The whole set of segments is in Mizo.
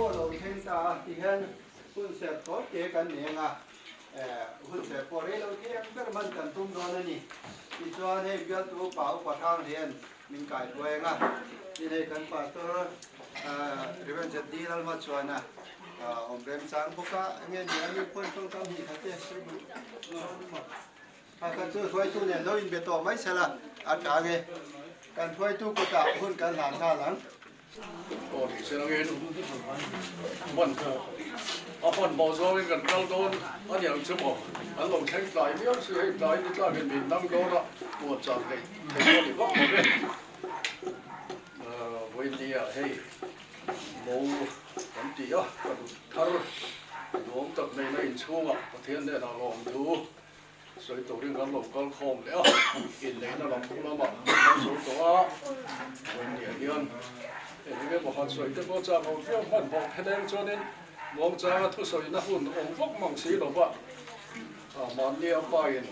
pawh lo thleng ta a ti hian hun serh tawp te kan nei ang a, hun serh pawh rei lo thei ang ber hman kan tum dawn a ni. Tichuan hei bialtu upa upa hrang hian min kai hruai ang a, tin hei kan pastor Rev. ZD Lalhmachhuana awm remchang bawk a, enge ni a ni pawn tawngtam hnih khat te sawi duh Kha kha chu hruaitu nen lo inbe tawh mai sela a tha nge. Kan hruaitu kutah hun kan hlan nghal ang. Aw ni se langin hmanhmawh a hmanhmawh zawngin kan kal dawn a ni ang chu maw? An lo thleng tlai viau si hei tlai ni tlakin min dang dawn a puan chang hleih theih pawh ni vak lo ve. Vawinia hei mo kan ti a ka duh thar duhawm tak neihna inchhungah Pathian hnenah lawmthu Sawi turin kan lo kal khawm leh a, inneihna lam thu lamah kan hmang zo tawh a, Vawinia hian eng emaw han sawi te pawh chak lo viau hmanhmawh pheleng chuanin muangchanga thusawina hun awm vak mang si lo va, mahni a pain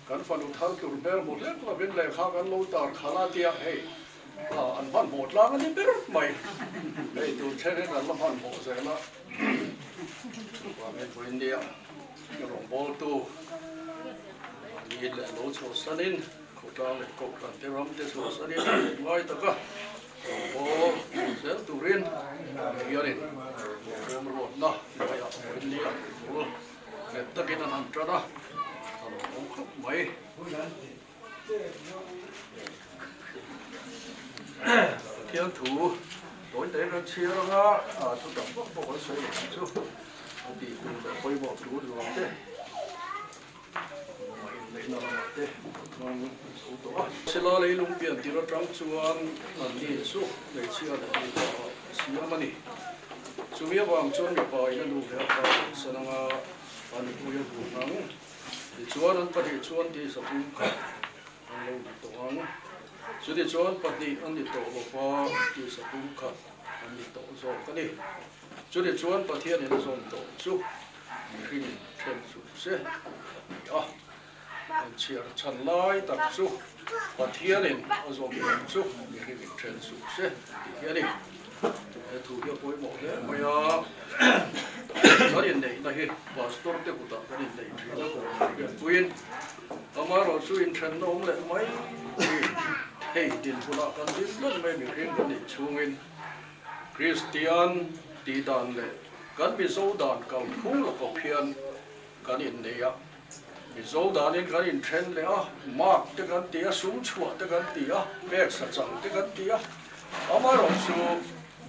kan fanu thar tur hmel hmu hlek lovin lehkha kan lo tar khalh a tia hei an hmanhmawh tlang a ni ber mai, hei tur thleng hian kan la hmanhmawh zel a, chuvangin Vawinia. Rawngbawltu ni leh lo chhuahsanin khawtlang leh kohhran te ram te chhuahsanin a hmuh ngai tak a, rawngbâwl zel turin Pathianin remruatna hnuaiah vawiin a bul nghet takin an han tan a, a lawmawm khawp mai. Pathian thu tawi tawi kan chhiar anga thu tam vak pawh kan sawi lo ang chu a tih tur leh pawimawh tur zuam te mah inneihna lamah te hmang an chho tawh a. Sela leilung pian tir atang chuan an ni chu hmeichhia leh mipa a siam a ni. Chumi avang chuan mipa in a nu leh a pa san anga a nupui a hmu ang. Tichuan an pahnih chuan tisa pumkhat an lo ni tawh ang. Chutichuan pahnih an ni tawh lo va, tisa pumkhat an ni tawh zawk a ni. Chutichuan Pathianin a zawm tawh chu mihringin then suh se a ti a. An chhiar chhan lai tak chu Pathianin a zawm tawh chu mihringin then suh se tih hi a ni. He thu hi a pawimawh hle mai a, kan inneihna hi Pastor te kutah kan inneih thin a kawng hianpuiin amaherawhchu inthenna awm leh mai thei dinhmunah kan ding tlat mai mihring kan nih chhungin Kristian tih dan leh kan Mizo dan kalphung la kawp hian kan innei a, Mizo danin kan inthen leh a, mark te kan ti a, sum chhuah te kan ti a, pek sa chang te kan ti a, amaherawhchu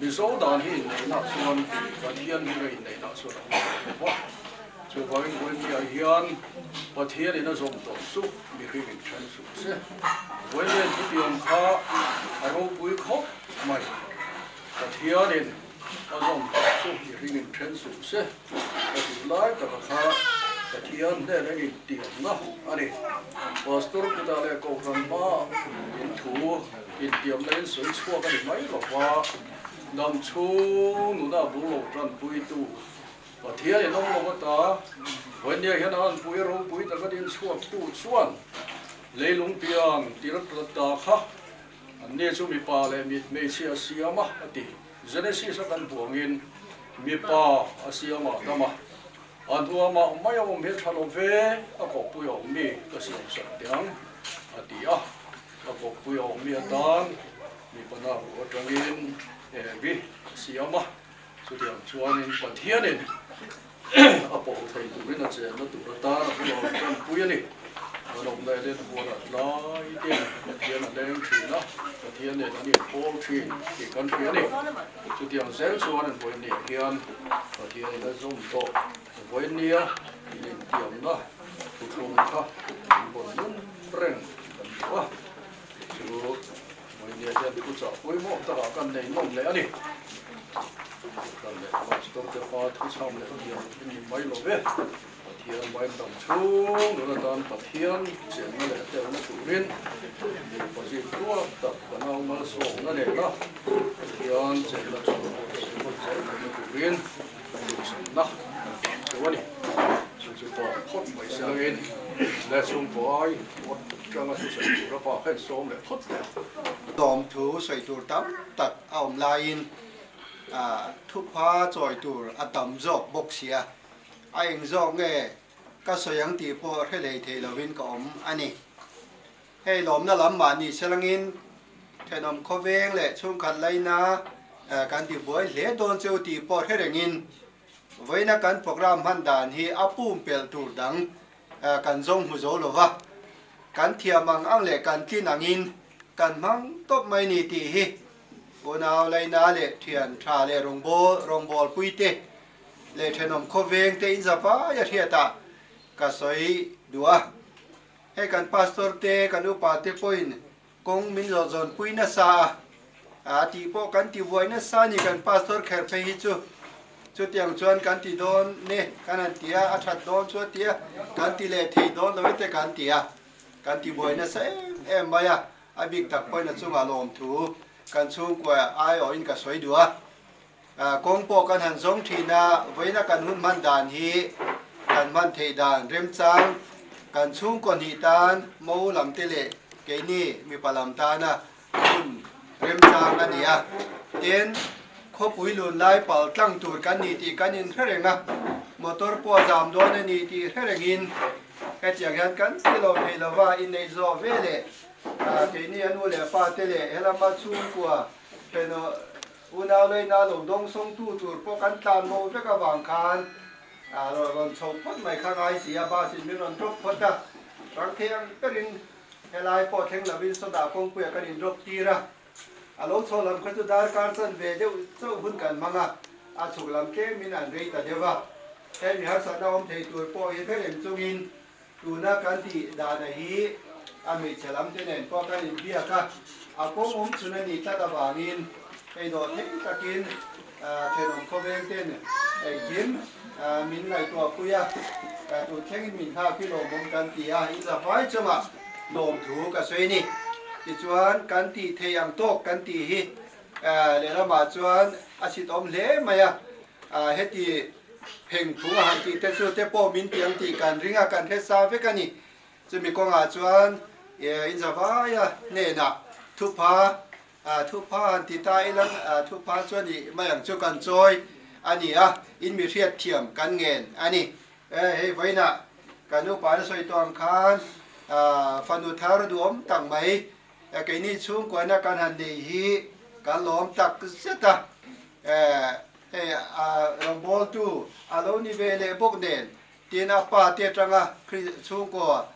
Mizo dan hi inneihna chuan Pathian hming a inneihna chuan a awm lo va, chuvangin Vawinia hian Pathianin a zawm tawh chu mihring inthen suh se. Vawinia thutiang kha a ropui khawp mai, Pathianin a zawm tawh chu mihring inthen suh se. Ka duh lai taka kha Pathian hnen a intiamna a ni. Pastor kutah leh Kohhran hmaah in thu intiamna in sawi chhuak a ni mai lo va, dam chhung nuna bul lo tanpuitu Pathian in awm lo ata Vawinia hian a anpui ropui taka din chhuaktu chuan leilung piang tir ta kha anni chu mipa leh hmeichhia a siam a, a ti. Genesis a kan buangin mipa a siam a dam a, a hnuamah mai a awm hi tha lo ve, a kawppui a awm mi ka siam sak teh ang a ti a, a kawppui a awm mi atan mipa na ruh atangin Evi a siam a, chutiang chuanin Pathianin A pawh thei turin a chenna tur atan a hmu ang tanpui a ni. Kan awmna Eden huanah tlai ten Pathian a leng thin a, Pathian nen an inpawl thin tih kan hria a ni. Chutiang zel chuan an vawiin hian Pathianin a zawm tawh. Vawiin nia in intiamna thuthlung kha an vawn nun reng kan duh a, chu vawiin nia hian thuchah pawimawh takah kan nei nawm leh a ni. Kohhran leh Pastor te pa thuchham leh thiam i ni mai lo ve. Pathian Baibal chhung nun atan Pathian chenna leh telna turin nupa zir tuak tak ka nau malsawmna nena Pathian chenna chu rawn zel theihna turin duhsakna kan pe teuh a ni. Chu chu tawp phawt mai se langin le chhungkaw ai awt tanga thusawi tura pa kha insawm leh phawt teh a. Lawmthu sawi tur tam tak a awm laiin. Thupha chawi tur a tam zawk bawk sia, a eng zawk nge ka sawi ang tih pawh hre hlei thei lovin ka awm a ni. Hei lawmna lam mahni selangin thenawm khawveng leh chhungkhat laina kan ti buai hle dawn cheu tih pawh hre rengin vawiina kan program hman dan hi a pumpelh tur dang kan zawng hmu zo lova, kan thiam ang ang leh kan tlin angin kan hmang tawp mai ni tih hi Unau Laina leh thian tha leh rawngbâwl rawngbâwlpuite leh thenawm khawveng te in zavai a hriatah ka sawi duh a. Hei kan pastor te, kan upa te pawhin kawng min zawh zawnpui nasa a, a tih pawh kan ti buai nasa a ni kan pastor kher phei hi chu. Chutiang chuan kan ti dawn ne kan han ti a, a that dawn chu a ti a, kan ti leh thei dawn lo te kan ti a, kan ti buai nasa em em mai a. A bik tak pawhin a chungah lawmthu kan chhungkua aiawhin ka sawi duh a. Kawng pawh kan han zawng thin a, vawiina kan hun hman dan hi kan hman theih dan remchang kan chhungkaw hnih tan mo lam te leh keini mipa lam tana hun remchang a ni a. Tin, khawpui lun lai pal tlang tur kan ni tih kan inhre reng a, motor pawh a zam dawn a ni tih hre rengin hetiang hian kan ti lo thei lova inneih zawh ve leh Keini a nu leh pa te leh helama chhungkua thenawh unau leina lo dawng sawngtu tur pawh kan tlan mo vek avang khan rawn chho phawt mai kha ngai si a, bus in min rawn drop phawt a, rang thei ang berin helai pawh thleng lovin sawtah kawngpuiah kan in drop tir a, a lo chho lam kha chu darkar chan ve deuh chauh hun kan hmang a, a chhuk lam tlemin an rei ta deuh a, hemi harsatna awm thei tur pawh hi hre reng chungin Tuna kan tih dana hi a hmeichhe lam te nen pawh kan inbiak a, a kawng awm chhun a nih tlat avangin hei dawh thei takin thenawm khawveng ten engkim min ngaihtuah pui a, tun thlengin min nghak hi lawmawm kan ti a, in zafai chungah lawmthu ka sawi a ni. Tichuan kan tih thei ang tawk kan tih hi lehlamah chuan a chhitawm hle mai a, heti Pheng phung a han tih te chu te pawh min ti ang tih kan ring a, kan hre sa vek a ni. Chumi kawngah chuan in zavaia hnenah thupha, thupha han ti ta ila thupha chuan ih mai ang chu kan chawi a ni a, in mi hriat thiam kan ngen a ni. Hei vawiinah kan upa na sawi tawh ang khan fanu thar duhawm tak mai keini chhungkuaina kan han nei hi kan lawm tak zet a. Hei a rawngbawltu a lo ni ve leh bawk nen, tin a pa te atanga chhungkua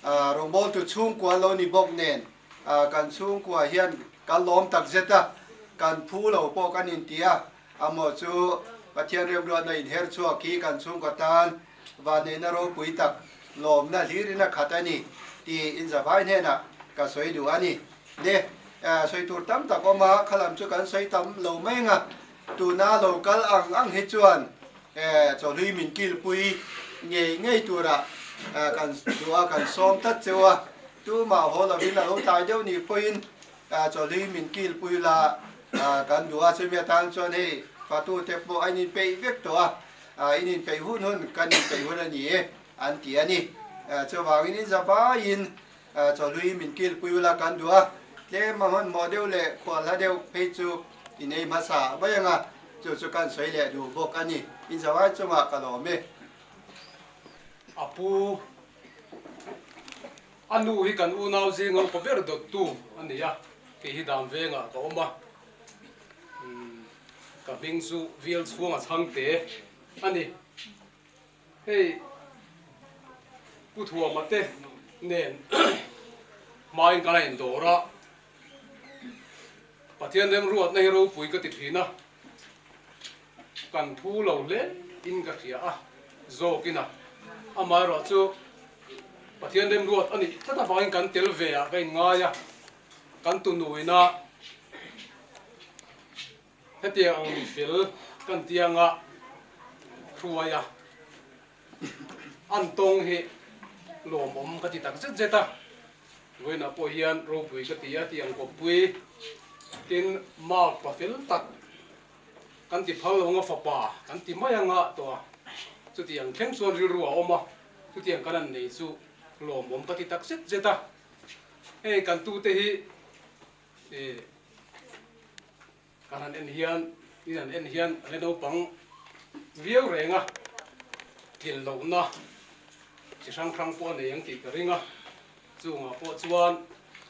rawngbawltu chhungkua lo ni bawk nen, kan chhungkua hian kan lawm tak zet a, kan phu lo pawh kan inti a, amaw chu Pathian remruatna inher chhuak hi kan chhungkua tan vanneihna ropui tak lawmna hlirin a khat a ni tih inzavai hnenah ka sawi duh a ni. Le, sawi tur tam tak awm a, khalam chu kan sawi tam lo mai ang a, tuna lo kal ang ang hi chuan chawhlui min kilpui ngei ngei tura kan duh a, kan sawm tlat cheu a, tumah haw lovin a lo tlai deuh nih pawhin chawhlui min kilpui la kan duh a, chumi atan chuan hei fatute pawh a inpeih vek tawh a, in inpeih hun hun kan inpeih hun a ni e an ti a ni. Chuvangin in zavaiin Chawhlui min kilpui ula kan duh a, tlem a hmanhmawh deuh leh khual hla deuh phei chu i nei hmasa mai ang a, chu chu kan sawi leh duh bawk a ni. In zavai chungah ka lawm e. A pu, a nu hi kan unau zinga upa ber dawttu a ni a, kei hi dan vengah ka awm a, ka hming chu Vial chhunga chhangte a ni. Hei Pu Thuama te nen hmain kan a indawr a, Pathian remruatna hi ropui ka ti thin a, kan phu lo hle in ka hria a, zawkin a, amaherawh chu Pathian remruat a nih tlat avangin kan tel ve ah ka inngai a, kan tunuina Hetiang ang mifel kan tianga hruai a, an tawng hi lawmawm ka ti tak zet zet a, vawiinah pawh hian ropui ka ti a tiang kawppui tin mark pa fel tak kan ti phal lo anga fapa kan ti mai anga tawh a, chutiang thleng chuan rilru a awm a, chutiang kan han nei chu lawmawm ka ti tak zet zet a, hei kan tute hi. Kan han en hian In an en hian a la naupang viau reng a, tlin lohna chi hrang hrang pawh a nei ang tih ka ring a, chungah pawh chuan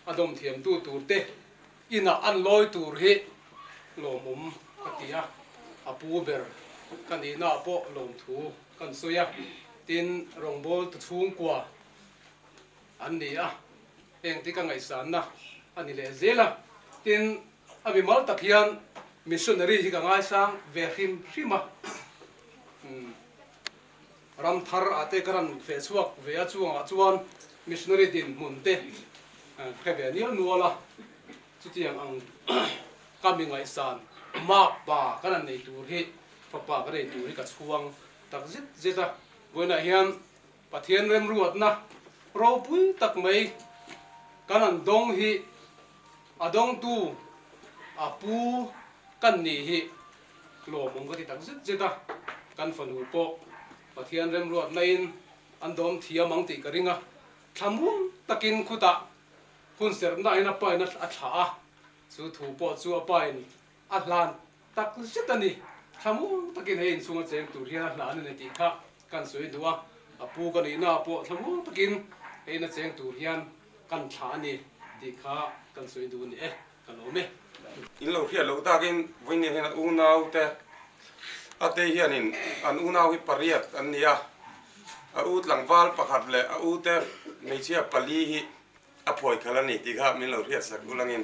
a dawm thiamtu tur te inah an lawi tur hi lawmawm ka ti a, a pu ber ka nihnaah pawh lawmthu kan sawi a, tin rawngbawl tu chhungkua an ni a, heng te ka ngaihsanna a ni leh zel a, tin a mimal tak hian missionary hi ka ngaisang ve hrim hrim a, ram thar ah te ka rawn feh chhuak ve a chungah chuan missionary dinhmun te hre ve nial nual a, chutiang ang ka mi ngaihsan mak pa ka rawn nei tur hi fapa ka nei tur hi ka chhuang tak zet zet a, vawiinah hian Pathian remruatna ropui tak mai kan an dawng hi a dawngtu a pu kan nih hi lawmawm ka ti tak zet zet a, kan fanu pawh Pathian remruatna in an dawm thiam ang tih ka ring a, thlamuang takin khutah hun serhna in a pa in a thlah a, chu thu pawh chu a pa in a hlan tak zet a ni. Thlamuang takin hei inchhunga cheng tur hian a hlan a ni tih kha kan sawi duh a, a pu ka nihna ah pawh thlamuang takin hei ina cheng tur hian kan thlah a ni tih kha kan sawi duh a ni e, ka lawm e. In lo hriat loh takin Vawinia hian a unaute a te hianin an unau hi pariat an ni a, a u tlangval pakhat leh a ute hmeichhia pali hi A phawi khalh a ni tih kha min lo hriat sak ulangin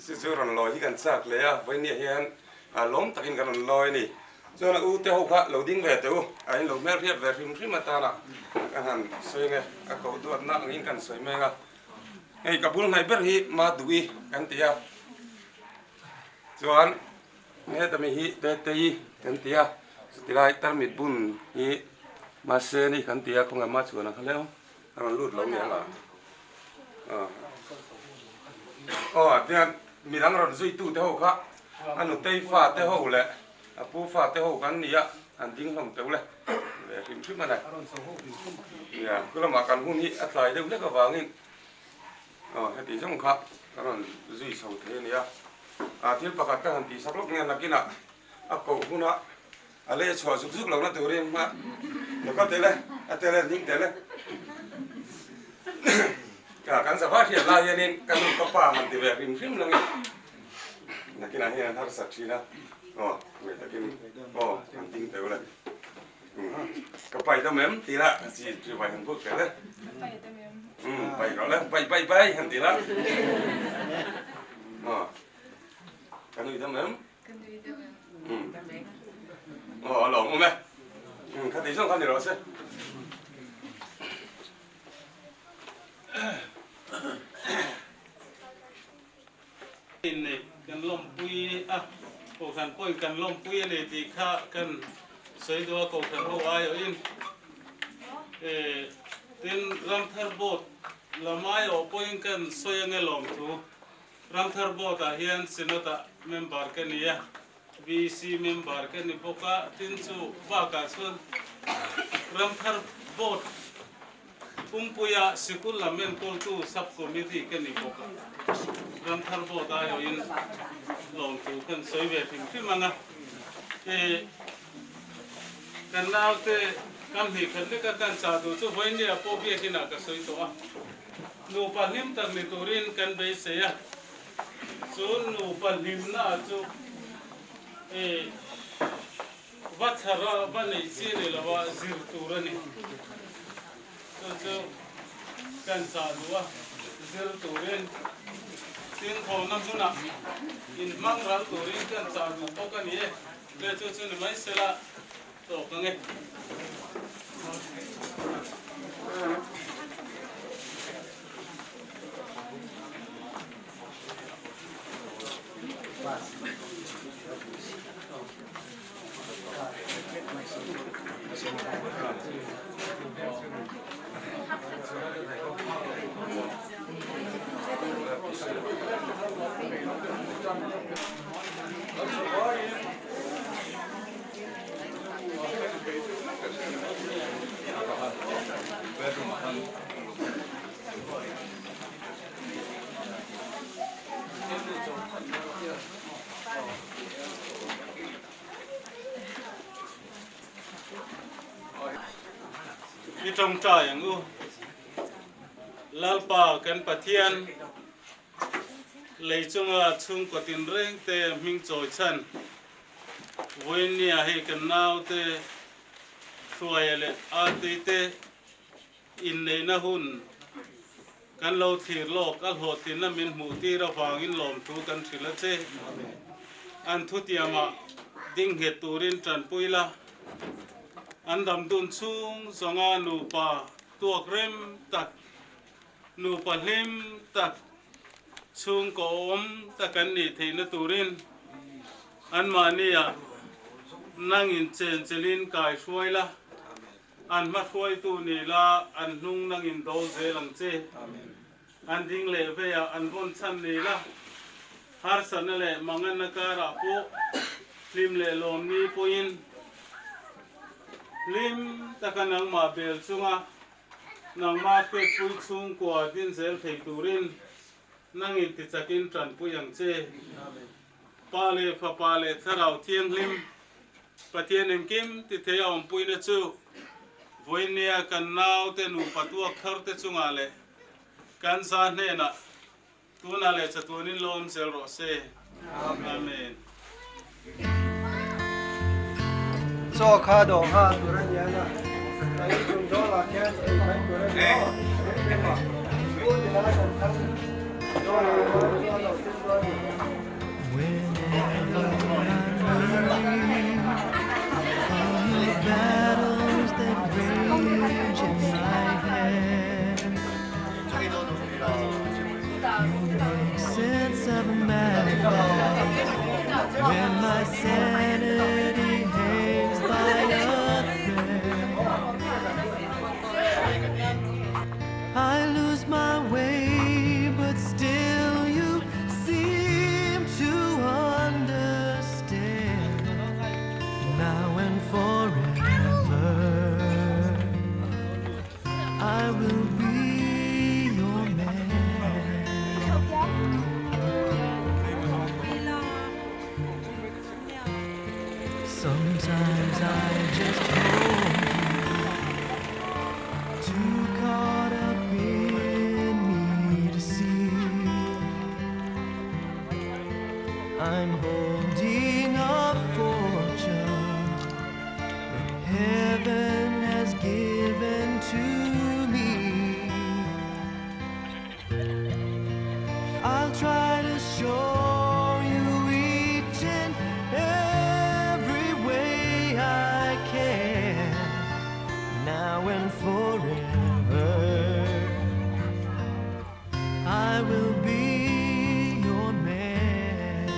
chu chu rawn lawi hi kan chak hle a, vawinia hian lawm takin kan rawn lawi a ni. Chuan a u te ho kha lo ding ve teh u, a in lo hmel hriat ve hrim hrim atana kan han sawi nge, a koh duatna angin kan sawi mek a. Hei ka bul hnaih ber hi Maduhi kan ti a, chuan heta mi hi Tetei kan ti a, chutilai tarmit bun hi Maseni kan ti a, khawnge Machuana kha leo. A rawn lut lo nia la. Aw tian midang rawn zui tu te ho kha a nutei fa te ho leh a pu fa te ho kan nia an ding hlawm teuh le ve hrim hrim a ni. Nia khu lamah kan hun hi a tlai deuh hlek avangin aw heti zawng kha ka rawn zui chho thei a nia. A thil pakhat ka han tih sak lawk nia nakinah a koh hunah A leh chhuah zuk zuk lohna turin hma lo kal teh le, a tel e, hning teh le. Ka kan zava hriat lai hianin ka nu ka pa han ti ve hrim hrim langin nakinah hian an harsat thin a, aw ngei takin aw an ding teuh le. Ka pai dam em ti la chi chi vai han buk teh le. Pai rawh le, pai pai pai han ti la. Aw ka nui dam em? Ka nui deuh em? Aw a lawm awm e. Kha ti zawng kha ni rawh se. Inneih kan lawmpui a, Kohhran pawhin kan lawmpui a ni tih kha kan sawi duh a, Kohhran ho aiawhin tin Ramthar Board lam aiawh pawhin kan sawi ange lawmthu. Ramthar Board ah hian Synod ah member ka ni a, VC member ka ni bawk a, tin chu bakah chuan Ramthar Board pumpuia sikul lam enkawltu Sub Committee ka ni bawk a. Ramthar Board aiawhin lawmthu kan sawi ve hrim hrim ang a. I kan naute kam hnih khat leka kan chah duh chu vawinia pawh biakinah ka sawi tawh a. Nupa hlim tak ni turin kan beisei a, chu nupa hlimna chu i va thar a, va neih chi a ni lo a, zir tur a ni. Chu chu kan chah duh a, zir turin tinthawhna hmunah inhmang ral turin kan chah duh bawk a ni e. Le chu chu ni mai sela tawk ang e. I tawngtai ang u. Lalpa kan Pathian, lei chunga chhungkaw tinreng te hming chawi chhan vawiinnia hei kan naute Hruaia leh Artei te inneihna hun kan lo thlir lawk a hlawhtlinna min hmuh tir avangin lawmthu kan hrilh a che. An thutiamah ding nghet turin tanpui la, an dam dun chhung zawnga nupa tuak rem tak, nupa hlim tak, chhungkaw awm tak an nih theihna turin anmahniah nangin chenchelin kai hruai la. An hmahruaitu ni la, an hnung nangin do zel ang che. An ding leh veiah an vawn chhan ni la, harsatna leh manganna karah pawh hlim leh lawmni pawhin hlim taka nangmah bel chunga nangmah hriatpui chhungkua din zel thei turin nangin tichakin tanpui ang che. Pa leh Fapa leh Thlarau Thianghlim Pathian engkim ti thei a awmpuina chu vawinia kan naute nupa tuak thar te chungah leh kan za hnenah tunah leh chatuanin lo awm zel rawh se. Amen. Chaw kha dawh nghal tur a nia na, ka in chung dawlah khian ei mai tur a ni aw, school ni lai kan thang dawlah chuan lo thil dawn a ni. I will be your man.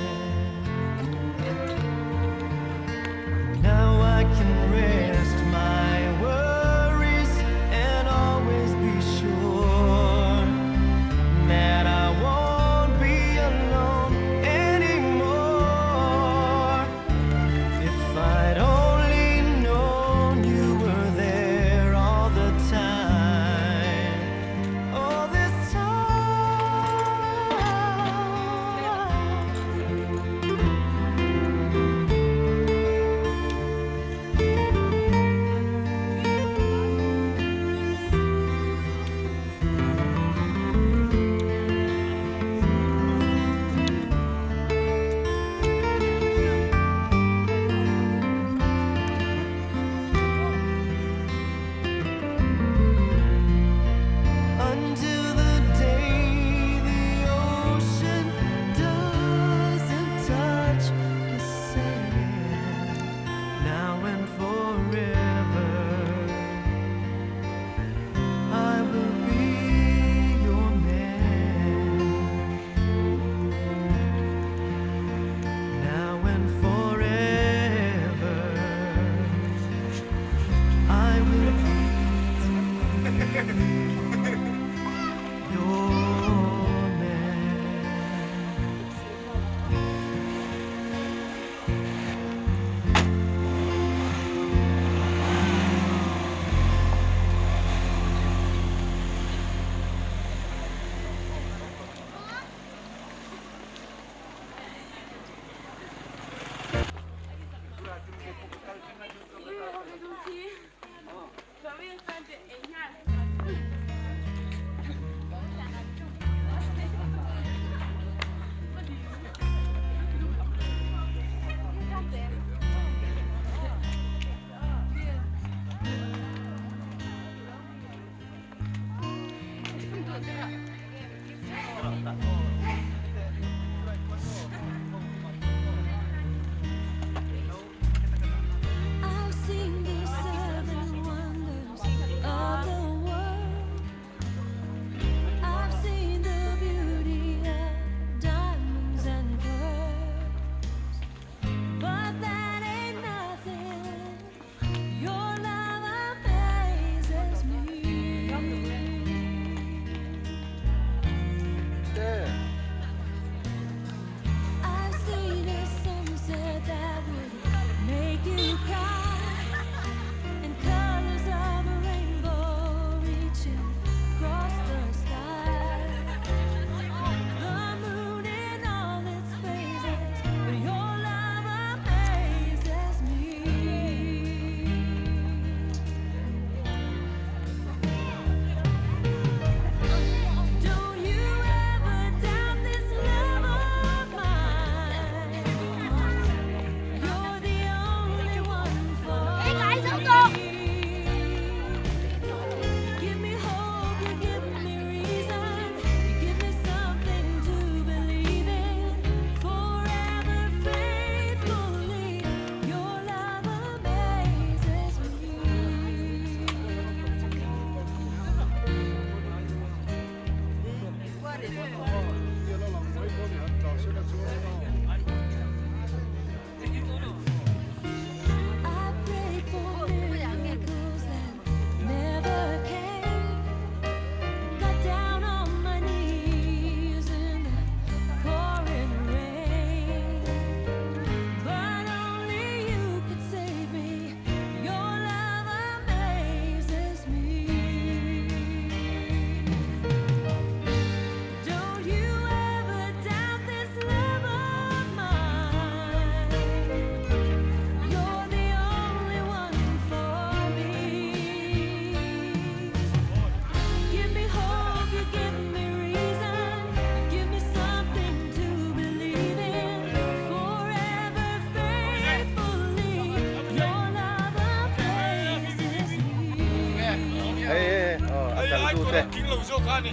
zawk a ni.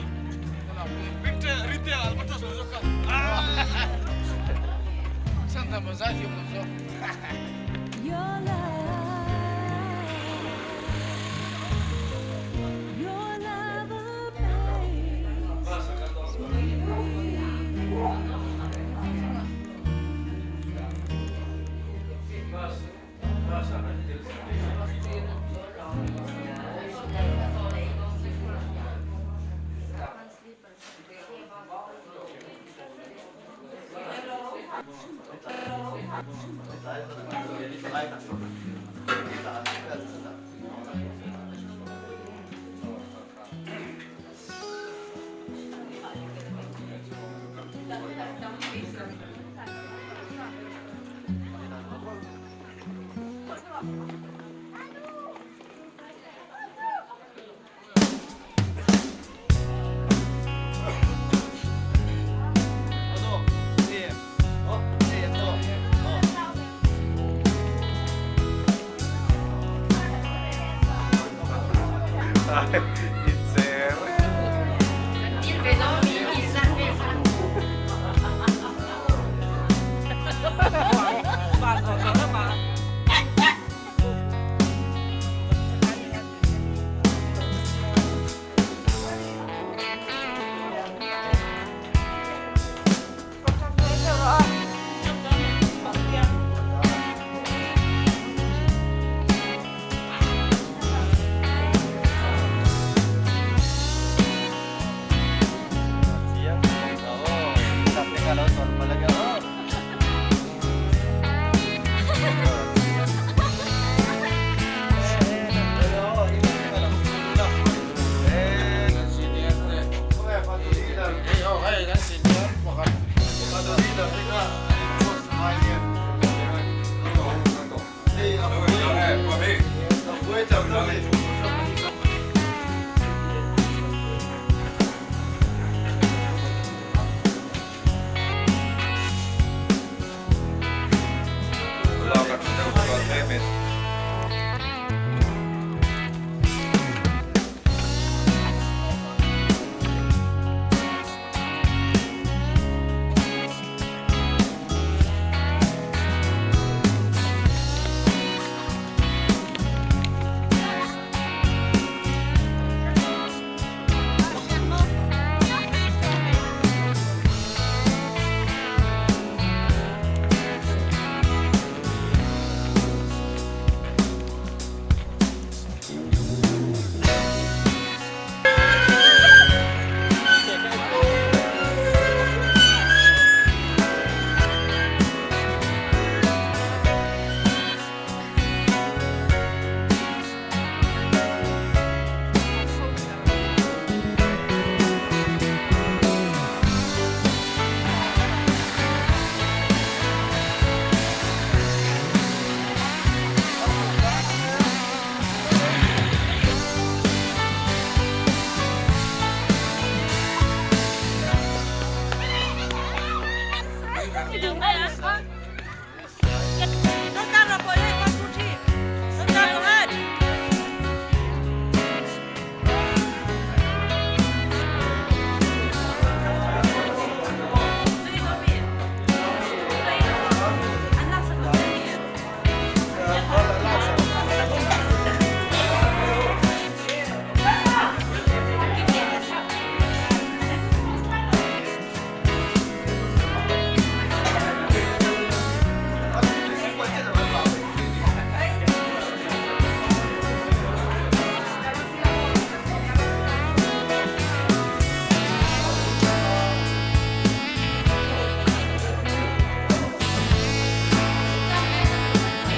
Rinte Rinte Albatros lo zawk a. Chhandam a zaithiam lo zawk.